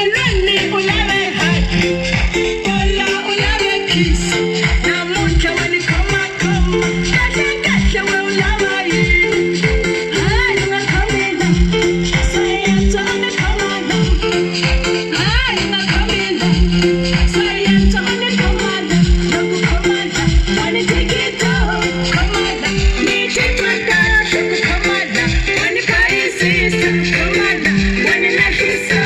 Molweni u lave hug, Bola u lave kiss. Namuntlha wa ni khomakhoma, kahle kahle we u lava yini? Hayi u nga khomi la, swa yantswa u nga khoma la. Hayi u nga khomi la, swa yantswa u nga khoma la. Loko khoma la, wa ni tshikita, khoma la. Ni titwa kahle ku khoma la, wa ni bayizisa, khoma la, wa ni lahlisa.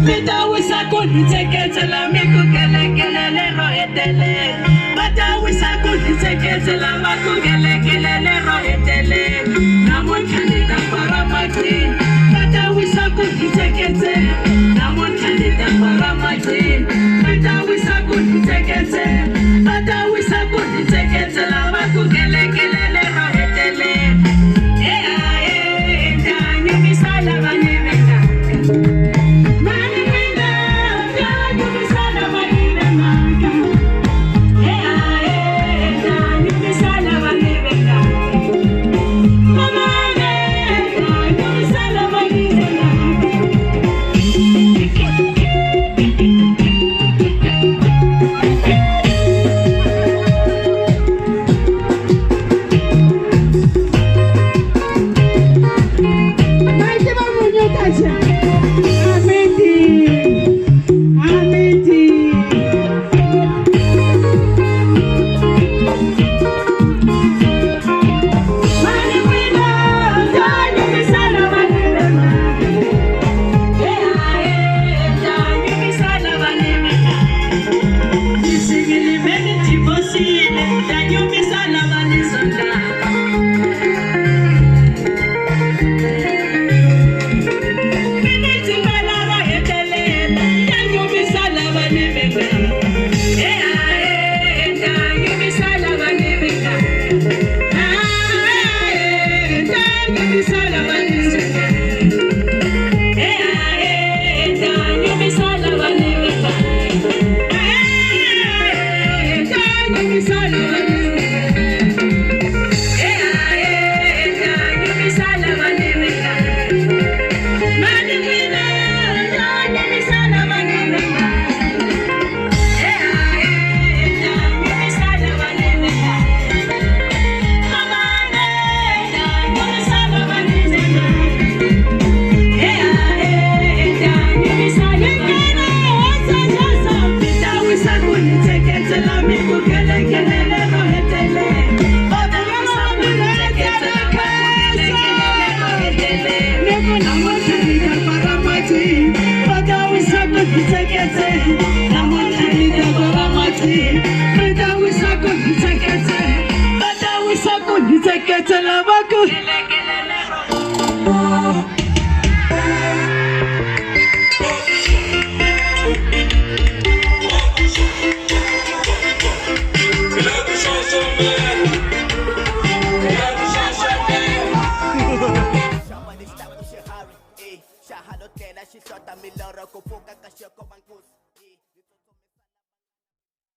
Mi ta wisa ku hi tseketsela mi ku kelekele lero hetelela. Va ta wisa ku hi tseketsela va ku kelekele lero hetelela. Namuntlha ni ta fara maqhina. Va ta wisa ku hi tseketsela. Namuntlha ni ta fara maqhina. Va ta wisa ku hi tseketsela. Va ta wisa ku hi tseketsela va ku kelekele lero hetelela. Eh, ta nyumisa lava ni vengaka. Mani mina, ta nyumisa lava ni vengaka. Ta nyumisa lava ni vengaka. mati va ta wisa ku titseketse namuntlha ni ta kova mati ri ta wisa ku titseketse va ta wisa ku titseketse lava ku Xava lexi taku xiharhi, eh, xa ha lo tlela xi hlota milorho ku pfuka ka xoko va nkuzi.